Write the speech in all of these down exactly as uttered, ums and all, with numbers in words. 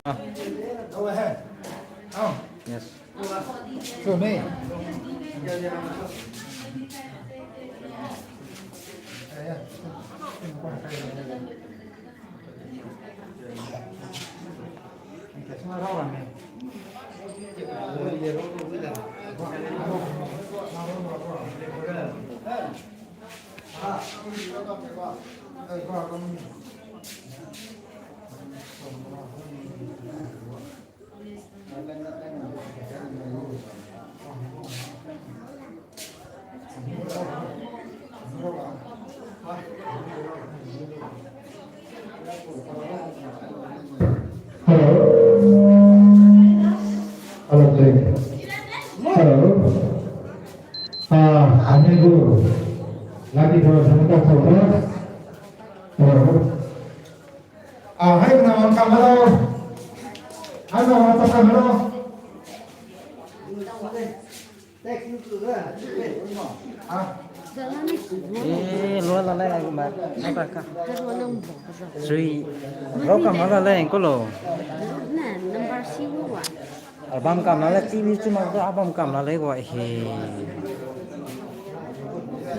Yes. Go, me. Hello. Hello, check. Hello. Ah, amigo. Lagi dua sama tak sama. Hello. Ah, hai na wang kam hello. Hai na wang kam hello. Eh, lua la lai ai ma, na ta ka. Sui, rau kam la lai ko lo. Album kam la lai, T V chu ma album kam la lai ko he.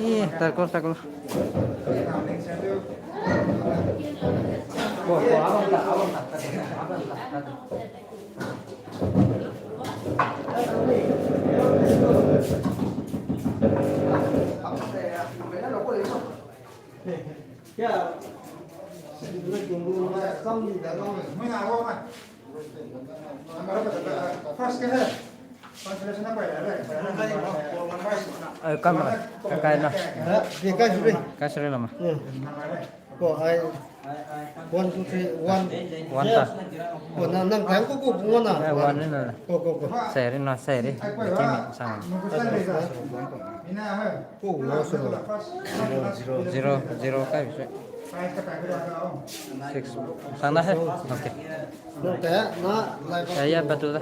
Eh, ta ko, ta ko. Ko, ko, album ta, album ta, album ta. Eh, kamera, kakai na. Kakai suri lama. Ko, ai, one, two, three, one. One ta. Ko, na, nang kai ko, ko, ko, na. Eh, one ni na. Ko, ko, ko. Seri na, seri. Kimi sang. Ko, no, so. Zero, zero, zero, kai se. Six. Sang na he. Okay. No, te, na, like. Ya, ya, batu da.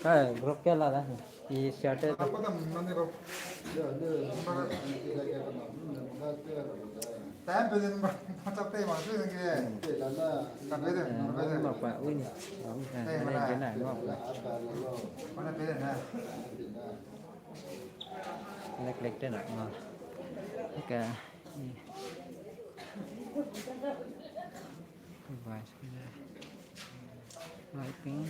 Kai, group ke la da. I share te. Time pe din ba, chak te ma, tu din ke. Number pa, ui ni. Mana pe din na. Click, click te na. Okay. Device. Lighting.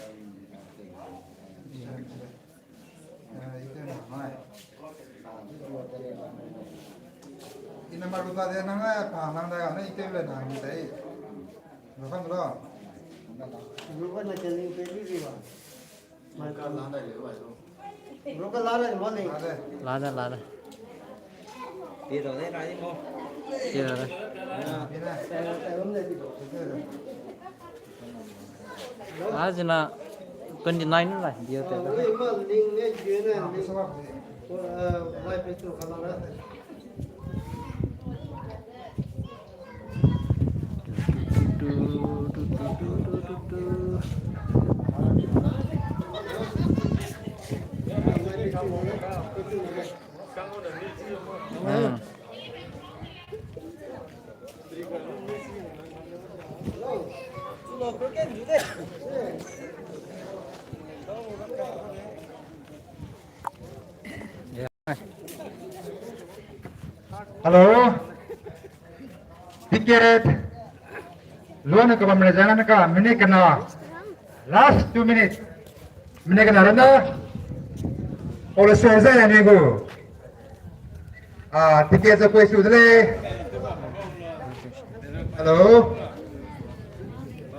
I number lu ta de nang le pa nang da ne i te le nang te. Lu kan lo. Lu kan na ke ni pe ni ri ba. Lu kan la da le mo ni. La da, la da. Ti da de rai mo. Ti da de. Ti da. Azina twenty nine la, dia te. Hmm. Hello. Ticket. Luane ka bam re jana ka, minute kena. Last two minutes. Minute kena rana. Ole se zai ne gu. Ah, ticket ze koi su de lei. Hello.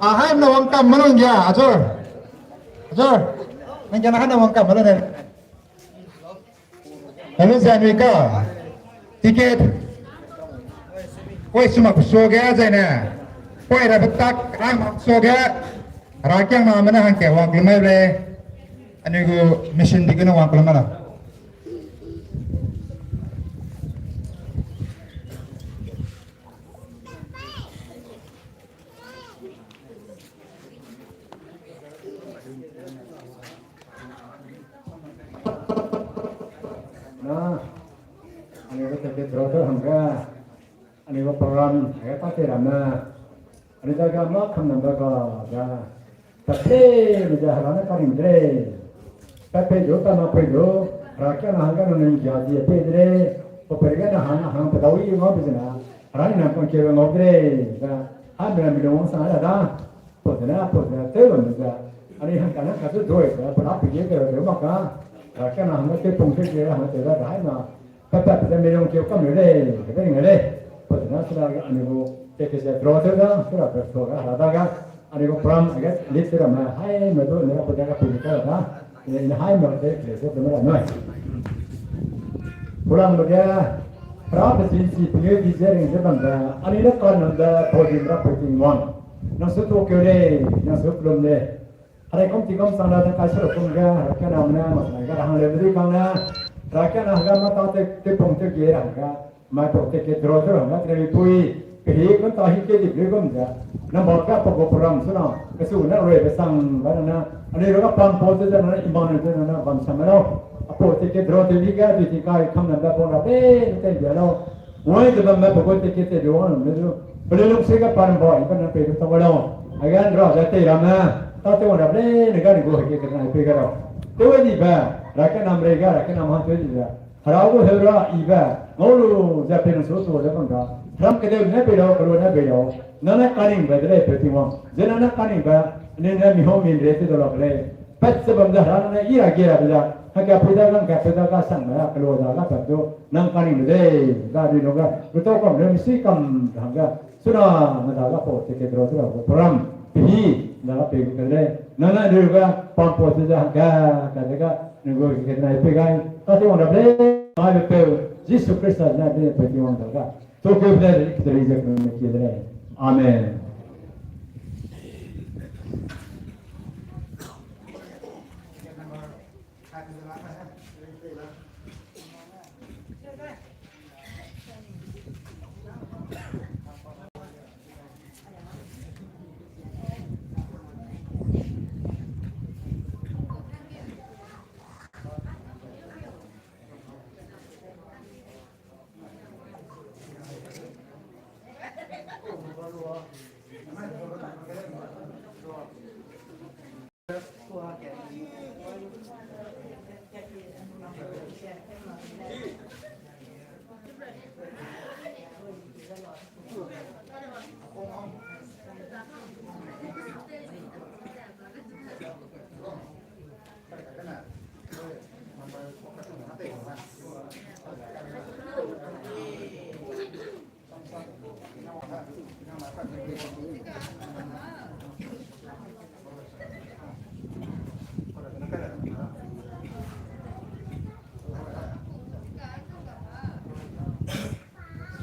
Ah, hai na wang kam malon ya, ajor. Ajor. Nang ya na hai na wang kam malon ne. Hello, Janvika. Ticket. Koi su mak so ge zai ne. Koi ra betak ang mak so ge. Herakiangname ne hangkat wangkelu mai le, anui gu mission di gene wangkelu mai la. Na, anui gu teke draw te hangge, anui gu program hangge pa te ramme, anui dage mâ kam nang da ga, ga, ta te, mi ze hera ne karing de lei. Pe pe du, pe na pe du, herakiangna hangge nang ning ja di pe de lei. Pe pe ge na hang, hang pe dau i ngau pe zena, hera ni nang pang ke ngau de lei. Ga, ha mi na mi lung sang da da. Pau zene, pau zene, tew bam ze, anui hangkat ne ka zu doi ze, pe na pe ge de de mak ka. Herakiangna hangge tew pung tew ge hang tew da da na. Pe pe pe ze mi lung keu kam lei, pe pe ning lei. Pau zene sera anui gu teke ze draw tew da, sera pe so ga hera dage, anui gu program ge lead tew ramme, hai me du ne pe dage pe ka da. Ne, ne hai me de ke ze de me ra noi. Program ge, hera pe zinsi pe ge di ze ring ze bam ze, anui ne kan nang de podium ra pe Tingwang. Nang su tu keu lei, nang su kelum lei. Hera kum ti kum sang da de kai su kum ge, herakiangname ne, ma sa ga hang le me di kang ne. Herakiangna ga ma ta te, te pung te ge ra ga. Mai pau teke draw te ra ga te mi pui. Pe hi kun ta hi ke di ble gum ze. Nang ba ka pau gu program su na, kesu ne rui be sang ba na. Anui ru ga pam pau te ze na, iman te na, bam sam me lau. A pau teke draw te di ga, di ti kai kam na ba pau na be, te bia lau. Wai de bam me pe gu teke te du wang me du. Pe le lung se ga pan ba, i pan na pe du ta wa lau. A ga ra ze te ramme. Ta te wa ra ble, ne ga ni gu ke ke na pe ga lau. Te we ni ba, herakiangnam re ga, herakiangnam hang te di ba. Hera gu heu ra i ba, ngau lu ze pe nang su tu ze bam da. Ram ke de ne pe lau, ke lu ne pe lau. Na na kaning ba de lei pe Tingwang. Ze na na kaning ba, ne ne mi hau min re te da la ke lei. Pat ze bam ze hera ne i ra ge ra be za. Hangkat pe da, hangkat pe da ga sang me ra, ke lu da ga pat du. Nang kaning de lei, ga di lu ga. Lu tau kam le mi sui kam hangge. Suna, na da ga pau teke draw te ra gu program. Pe hi, na ga pe gu ke lei. Na na lu ga, pam pau te ze hangge, ka ze ga. Nang gu ke na pe gai. Ta te wang da ble, mai be peu. Jisu Khrista na be pe ti wang da ga. To ke ble, ke ri ze ke me ki de lei. Amen.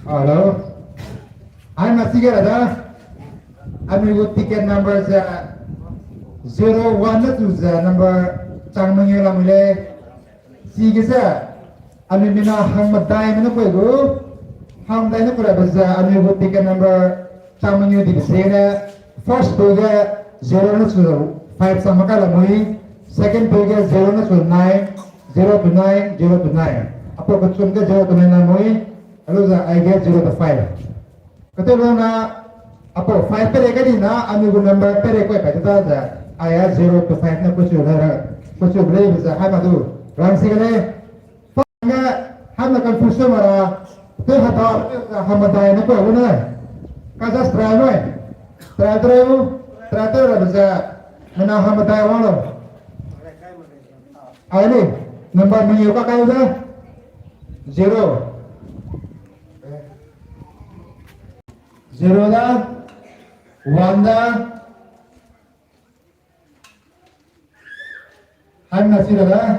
Hello. Ai ma sige da. Anui gu ticket number ze zero one ne tu ze number chang mengeu lamui lei. Sige ze, anui mina hangmedai mene koi gu, hangmedai ne kura be ze, anui gu ticket number chang mengeu di be ze ne, first pe ge zero ne su five chang makai lamui, second pe ge zero ne su nine, zero to nine, zero to nine. Apo kechum ge zero to nine lamui, alu ze ai ge zero to five. Kete lung na, apo five pere ka di na, anui gu number pere koi pa ta ze, aya zero to five na kuchu le ra, kuchu le be ze, hai ma du, rang si le, pa nga, hai na confusion ma ra, te hata, hangmedai na koi gu ne, ka za try noi, try, try u, try, try ra be ze, mina hangmedai wang lo. Ai ni, number mengeu ka kai ze, zero. Zero da, one da, hai na si da da,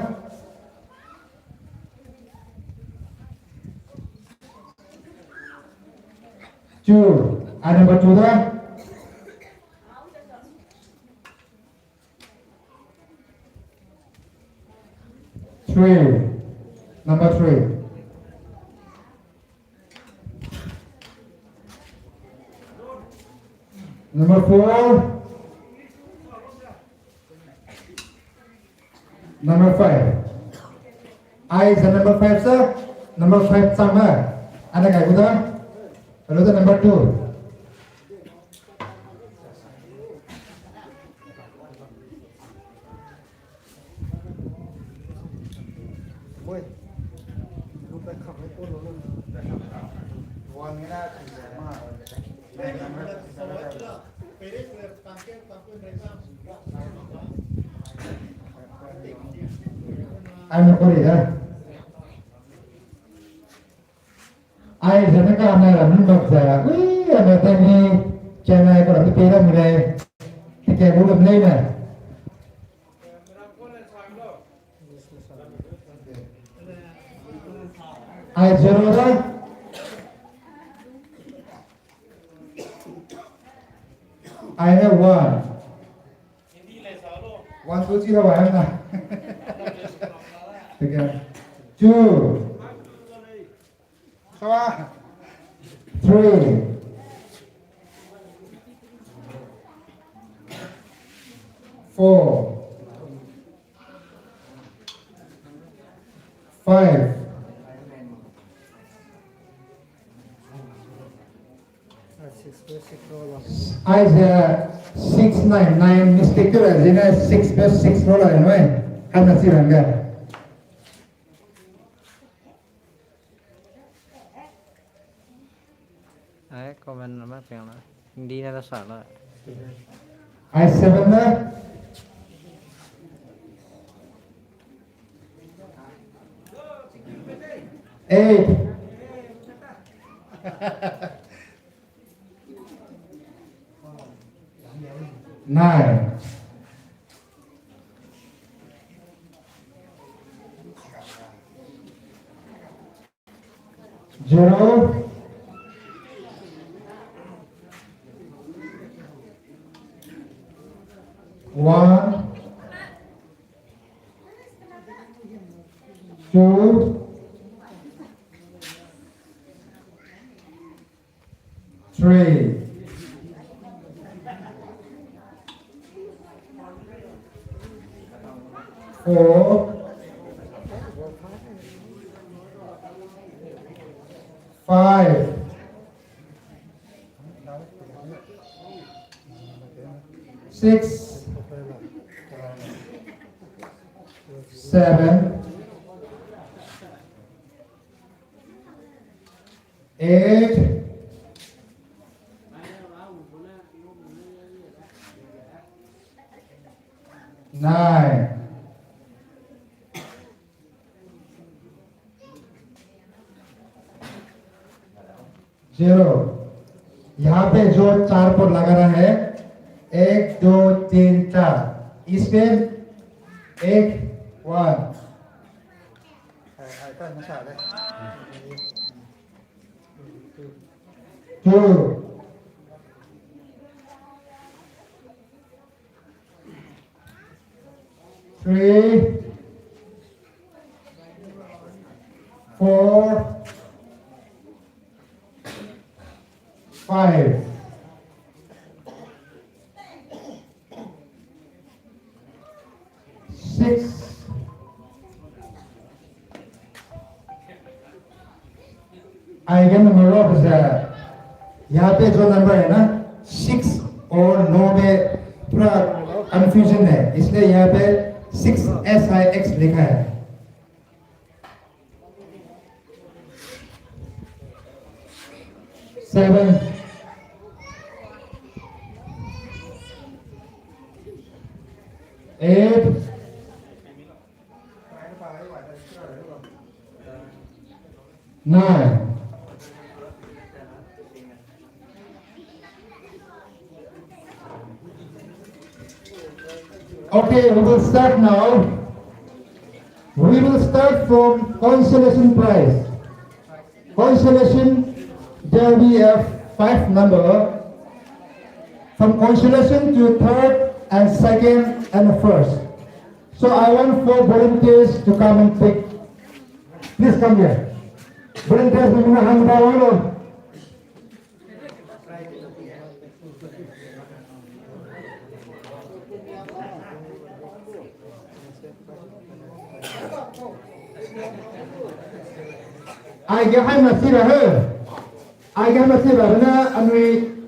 two, ai number two da, Three. Number three. Number four. Number five. Ai ze number five se, number five chang me. Ane kai gu da. Hello, the number two. Ai me kori da. Ai zene ka ne ra nun bak ze, ui, ane temi, channel ko ra te pe ra mi lei. Te ke gu lum lei ne. Ai zero da. Ai ne one. One, two, three, ra ba na. Again. Two. Sawa. Three. Four. Five. Aize six nine nine mistake te la zene six best six lo la noi. Hana si rangga. Ai comment na ma piang na. Hindi na da sa la. Ai seven na. Eight. Nine. Zero. One. Two. Three. Four. Five. Six. Seven. Eight. Nine. Zero. यहाँ पे जो चार पर लगा रहा है, एक, दो, तीन, चार। इसमें एक, one। Two. Three, four, five, six. आएगा number of है, यहाँ पे जो number है ना, six और नौ में थोड़ा confusion है, इसलिए यहाँ पे six S I X लिखा है। Seven, eight, nine. Okay, we will start now. We will start from consolation prize. Consolation, there will be a five number. From consolation to third and second and first. So I want four volunteers to come and take. Please come here. Volunteers, mi mina hang da wang lo. Aige haimena si ra he. Aige haimena si ra he ne anui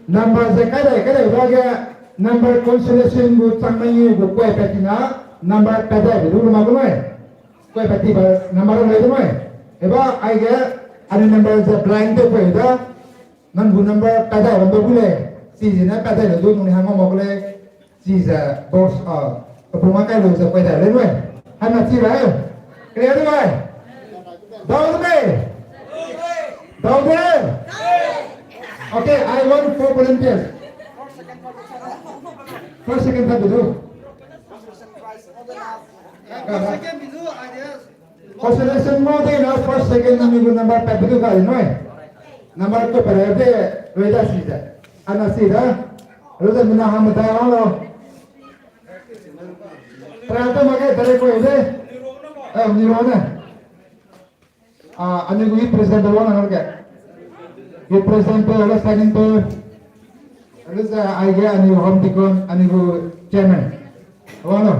number ze kai dai kai dai ba ge number consolation gu chang mei gu kuai pat ti na number pat dai be du lu ma gu nui. Kuai pat ti ba number lei du nui. Eba aige anui number ze blind te kuai da. Nang gu number pat dai bam be gu lei. Chize ne pat dai le du nung ni hang ma gu lei. Chize box, ah, kapu ma kai lu ze kuai dai le nui. Haimena si ra he. Clear du nui. Dau de mei. Dau de. Okay, I want four volunteers. First, second, third, du. Consolation mo de na first, second, nang gu number pat du ga nui. Number to pat de, rui da si de. Ana si da. Rui da mina hang medai wang lo. Pra ta ma ge dare ko de. Eh, ni ro ne. Ah, anui gu youth president wang na ke. Youth president pe, ala signing pe. Ala sa aige anui gu home deacon, anui gu chairman. Wang lo.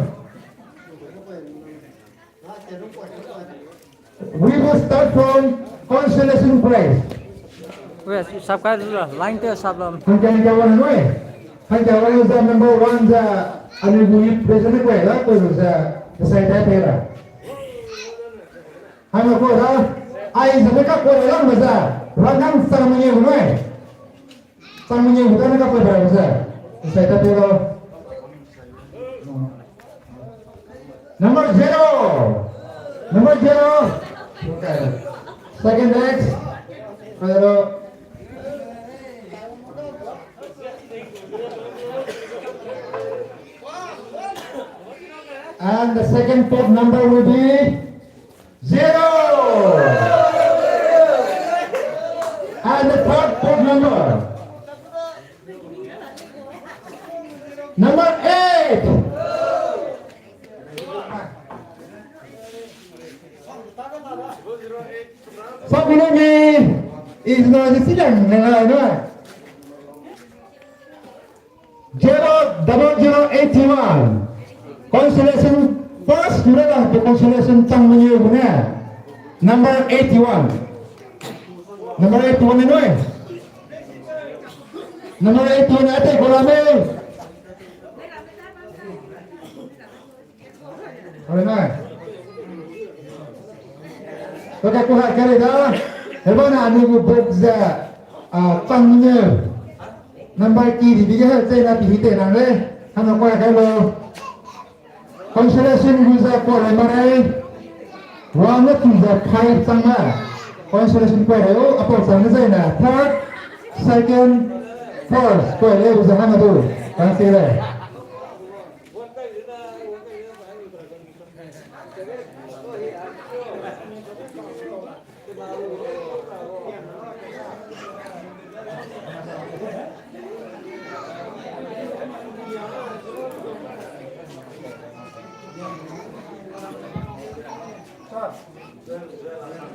We will start from consolation prize. Wei, sap kai lu la, line te sap lam. Hangkia hangkia wang nui. Hangkia wang za number one za anui gu youth president kuai la, kuai lu za, sai tai pe ra. Hangkia kuai ra, ai za ne ka kuai la ma za, rangang sang mengeu nui. Sang mengeu gu da ne ka kuai ra ma za, sai tai pe ra. Number zero. Number zero. Okay. Second next. Zero. And the second top number will be zero. And the third top number. Number eight. Song ni ni is no ni silang ni la no. Zero double zero eighty one. Consolation first, mura la pe consolation chang mengeu bu ne. Number eighty one. Number eighty one ni nui. Number eighty one ate kola me. Are nai. Toka kuha kare da. Heba na anui gu box ze, ah, chang ne. Number ki di di ge he zai na pi hi te nang le. Hana kuha kai lo. Consolation gu ze kuha le ma rei. One ne two ze five chang na. Consolation kuha le o, apau chang ne zai na. Third, second, first. Kuha le gu ze hana du. Kan se le.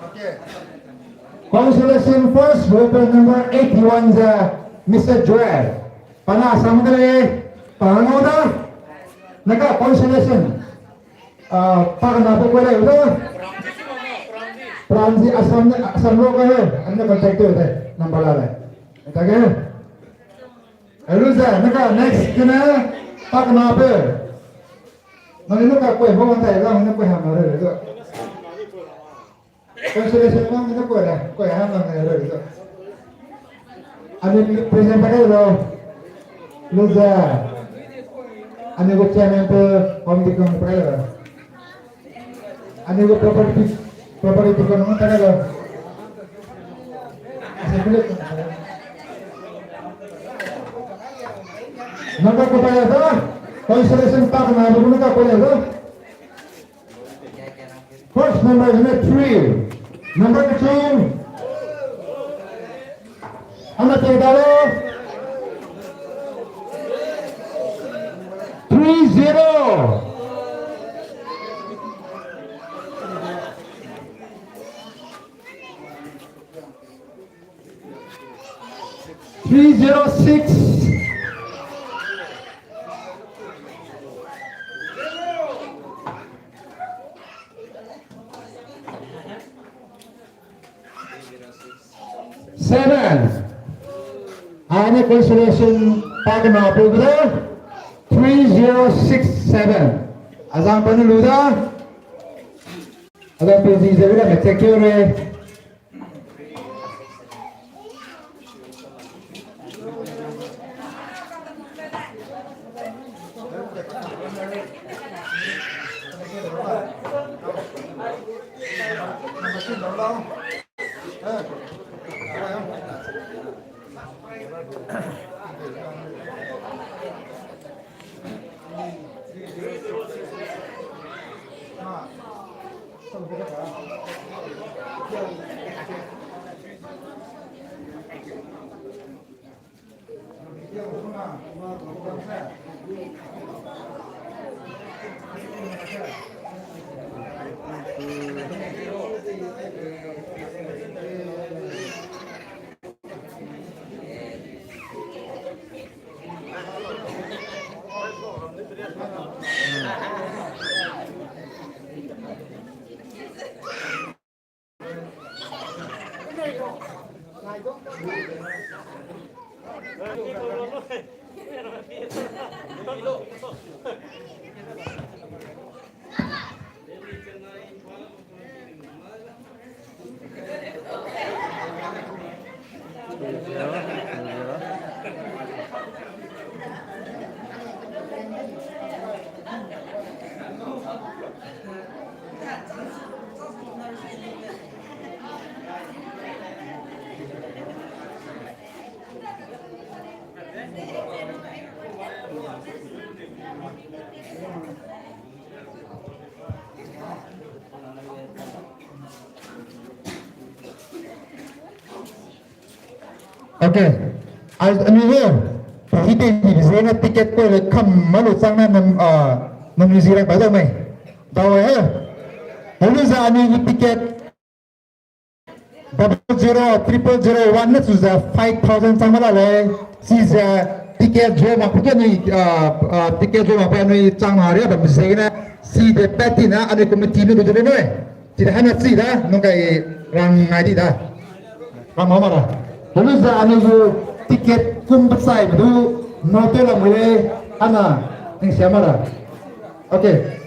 Okay. Consolation first, reference number eighty-one ze Mister Joel. Pana sam de lei, pana ngau da. Naka consolation. Ah, pa kana pe kuai lei da. Pranzi Assam, Assam lo ka he. Ane contact te de. Number la lei. Tage. Alu ze, naka next kena, pa kana pe. Nani naka kuai bo wang tai, lang naka kuai ham na re le zo. Consolation lang naka kuai le, kuai ham lang na re le zo. Ani present pa kai lo. Lu ze. Ani gu chairman pe, committee kong pa kai lo. Ani gu property, property ko nung ta lo. Asa kule. Number ko pa ya ta, consolation pa kana bu naka ko ya ta. First number is number three. Number two. Ana te da lo. Three zero. Aine consolation pa kena pe da three zero six seven. Azang pa ne lu da. Azang pe zi ze ra me check keu re. Okay. As anui he, hi te di zene ticket ko le kam ma lu chang na nam, ah, nam zi rang pa dau mai. Dau he. Helu za anui ticket double zero, triple zero one ne chu ze five thousand chang ma la lei. Si ze ticket jo mak pe ke anui, ah, ah, ticket jo mak pe anui chang na ria bam zene. Si de pet ti na anui committee nu du de noi. Chi de hana chi da, nung kai rang ngai di da. Rang ma ma da. Helu za anui gu ticket kum pe sai du, no te la mu le, hana, ning sia ma da. Okay.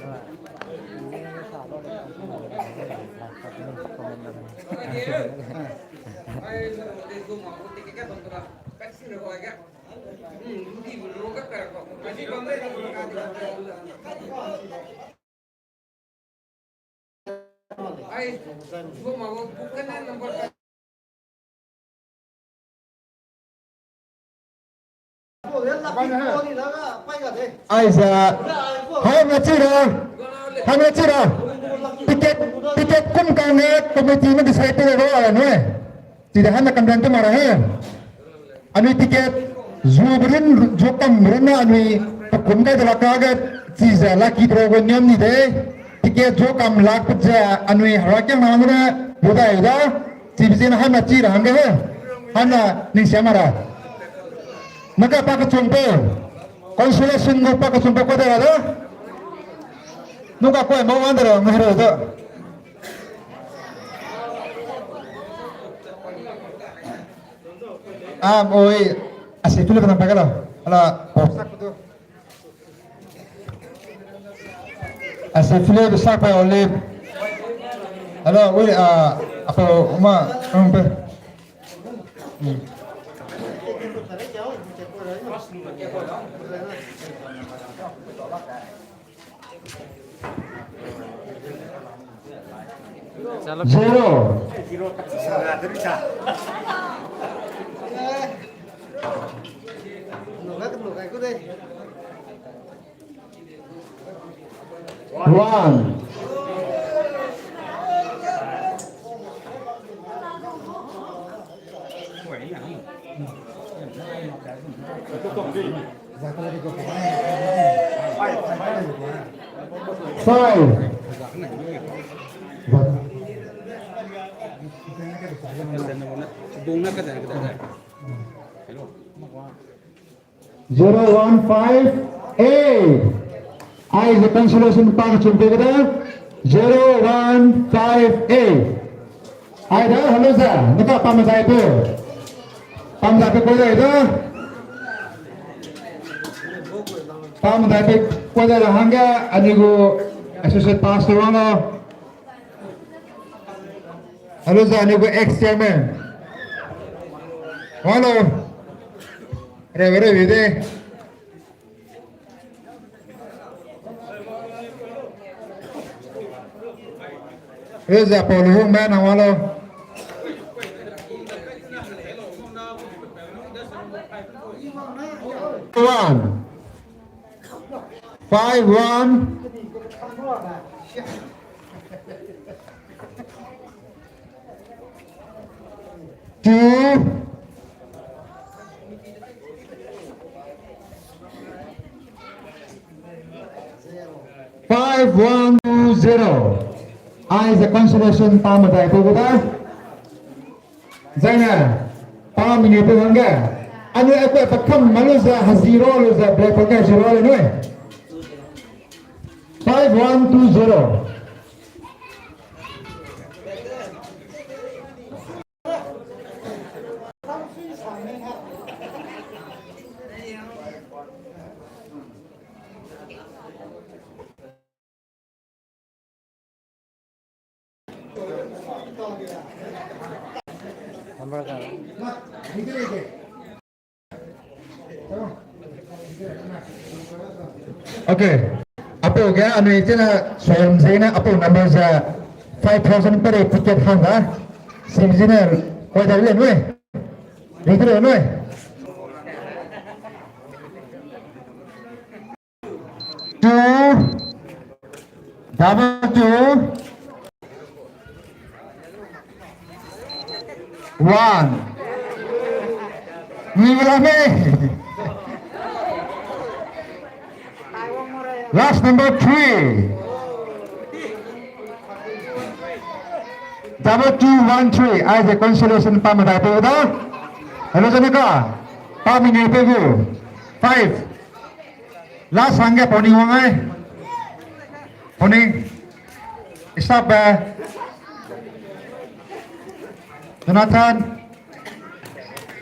Aiza, hai na chi ra, hai na chi ra. Ticket, ticket kum kang ne committee me decide te ro a ne. Chi de hana kan ran te ma ra he. Anui ticket, zu berin, zu kam berin na anui pekum kai de la ka ge, chi ze lucky draw gu niam ni de. Ticket zu kam lak pe ze anui hera kiang na ne, bu dai da, chi bi zin hana chi ra hangge he. Hana ning sia ma ra. Naka pa kechum pe, consolation gu pa kechum pe ko de ra da. Nuka koi ma wan de ra, ngai ra da. Am, oi, asi Philip nang pa ka la. Ala, pop sak tu. Asi Philip sak pa Olive. Ala, oi, a, apa, uma, um, pe. Hmm. Zero. One. Five. Zero one five eight. Aize consolation pa kechum pe ge da. Zero one five eight. Ai da, hello sir. Nika pa me zai pe. Pamdai pe kuai dai da. Pamdai pe kuai dai da hangge anui gu associate pastor wang lau. Hello, za anui gu ex chairman. Wang lau. Re, re, re, re. Reza Paul Hung me nang walo. One. Five one. Two. Five one two zero. Aize consolation pa medai pe gu da. Zaine, pa menu pe hangge. Anui akua pa kam malu ze ha zero lu ze black pa ke zero le nui. Five one two zero. Okay. Apau ge anui chena suam zene apau number ze five thousand per ticket hang da. Sim zene koi da le nui. Ri de le nui. Two, double two, one. Ni wala me. Last number three. Double two one three. Aize consolation pa medai pe da. Hello, Janika. Pa menu pe gu. Five. Last hangge Pony wang ai. Pony. Isap, eh, Jonathan.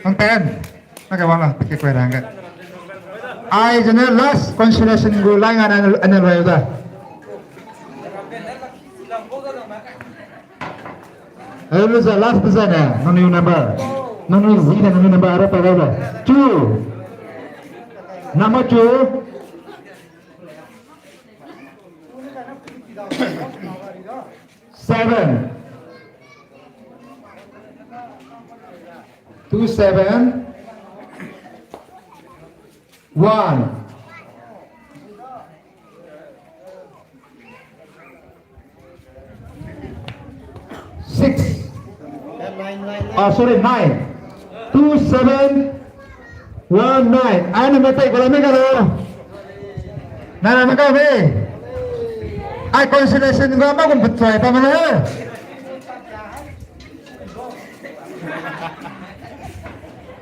Ang ten. Nake wang la, ke koi hangge. Aizene last consolation gu line ana, ana loi da. Hello, sir, last design eh, nangnui number. Nangnui zi ne, nangnui number, ara pa ba. Two. Number two. Seven. Two seven. One. Six. Ah, sorry, nine. Two seven one nine. Ai number tai kola me kalo. Na na ka me. Ai consolation ga ma kum pachai pa ma na.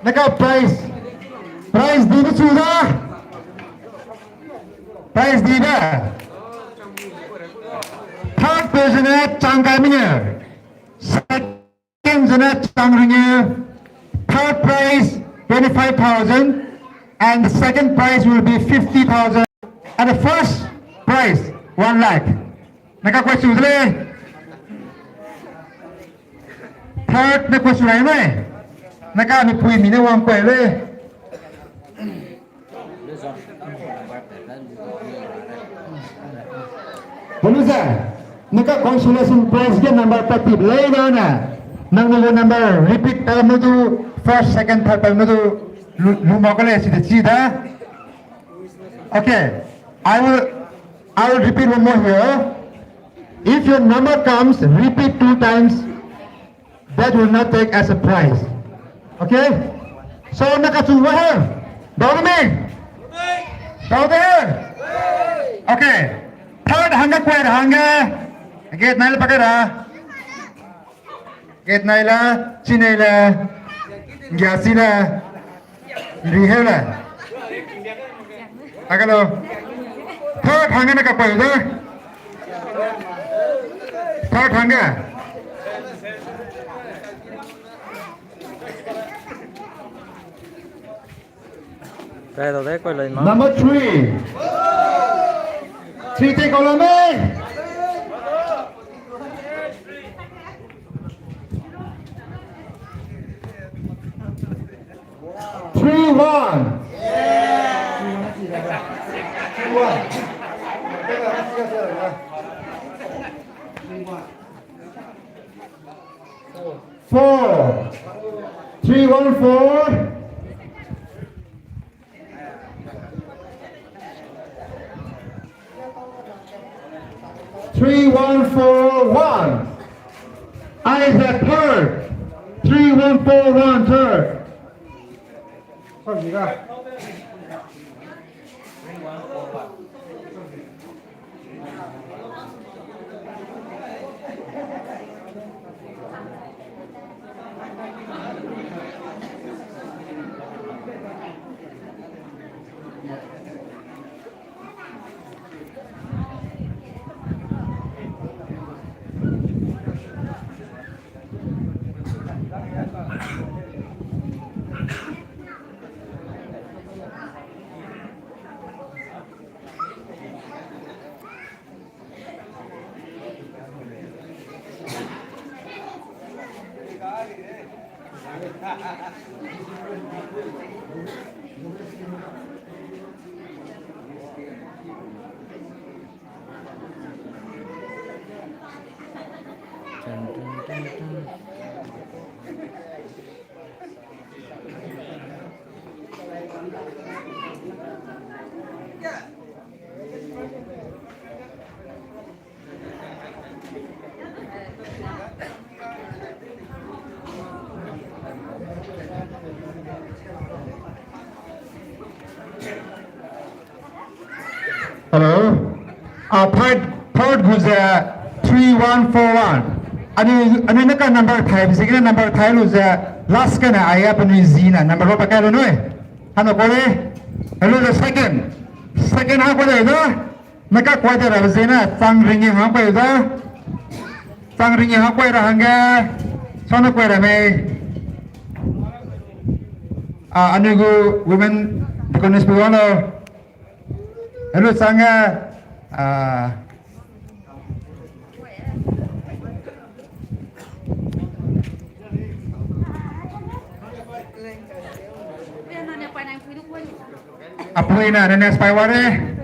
Na ka prize. Prize di bi chu da. Prize di da. Third position e chang kai mine. Second position e chang ringe. Third prize twenty-five thousand and the second prize will be fifty thousand and the first prize one lakh. Na ka question le. Third ne question ai mai. Na ka mi pui mi ne wang kai le. Bulu ze, na ka consolation prize ge number thirty lei da ne. Nang ne number repeat pa mu du, first, second, third pa mu du, lu, lu ma ka le si de chi da. Okay, I will, I will repeat one more here. If your number comes, repeat two times. That will not take as a prize. Okay? So, na ka chu wa he. Dau de me? Dau de he? Okay. Third hangge kuai ra hangge. Gate nai le pa kai ra. Gate nai le, chi nai le. Ngia chi le. Ri he le. Agalo. Third hangge na ka pau de. Third hangge. Number three. Three take all me. Three one. Four. Three one four. Three one four one. I is a third. Three one four one, third. Hello. A third, third gu ze three one four one. Anui, anui ne ka number thai zigene number thai lu ze last kane aia penui zi na number lo pa kai lu nui. Hano kore. Hello the second. Second ha kore da. Meka kuai de ra zene chang ringi ha kuai da. Chang ringi ha kuai ra hangge. Sana kuai ra mei. A, anui gu women deaconess pu wang lo. Hello, chang, a, apui na, ne, ne, spy ware.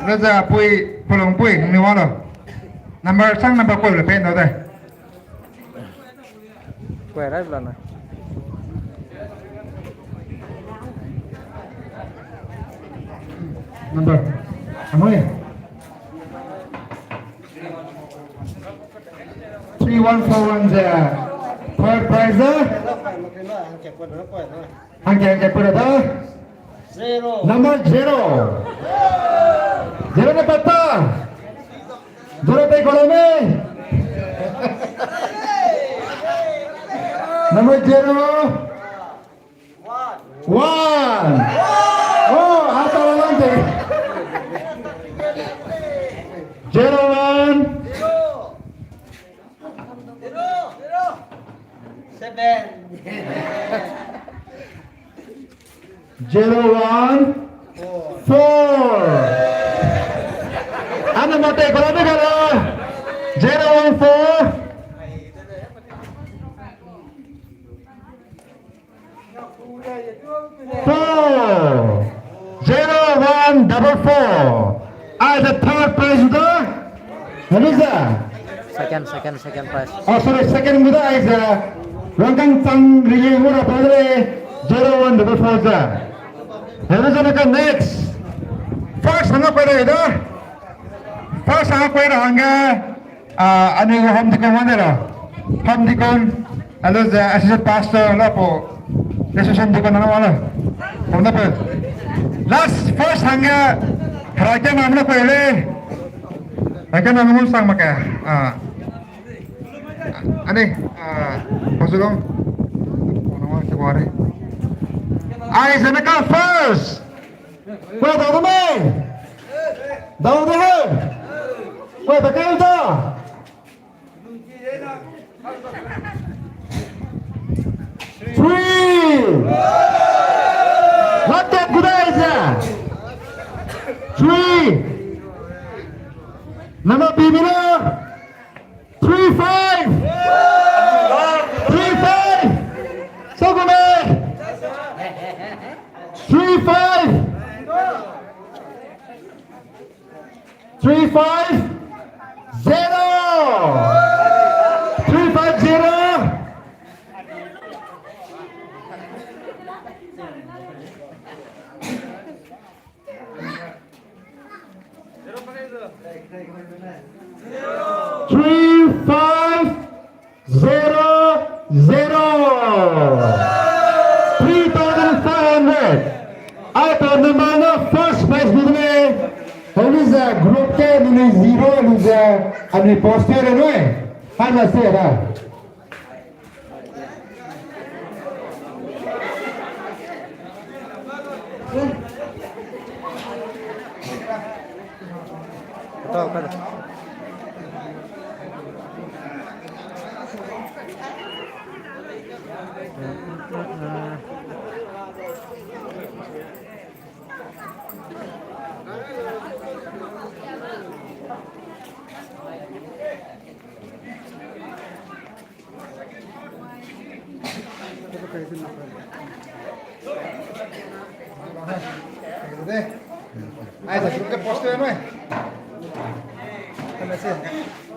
Raja pui, pulung pui, nung ni wang lo. Number, sang number koi lo pe no de. Koi rai bla na. Number. Amoi. Three one four one ze. Third prize ze. Hangke, hangke, pura da. Zero. Number zero. Zero ne pata. Zero te kolome. Number zero. One. One. Oh, hata lang te. Zero one. Zero. Zero. Seven. Zero one four. Ana mate kala de kala. Zero one four. Four. Zero one double four. Ai the third prize da. Hello sir. Second, second, second prize. Oh, sorry, second gu da ai ze. Rangkang chang ringe gu ra pa de. Zero one double four za. Hello sir, ka next. First hangge koi ra da. First hangge koi ra hangge. Ah, anui gu home deacon wane ra. Home deacon, alo ze assistant pastor la po. Assistant deacon na wala. Home na pe. Last first hangge. Hera ke nam na koi le. Hera ke nam na sang make. Ah. Ani, ah, pasulong. Ai, zene ka first. Kua dau de mei. Dau de he. Kua da kai da. Three. Three. Nana bibina. Three five. Three five. Sokome. Three five. Three five zero. Three five zero. Three five zero zero. Three thousand five hundred. Ai pa number na first prize bu ne. Hau ni ze group ke ni ni zero ni ze ani poster ne. Hai na se da. Ai, sa group ke poster nui. Kame se.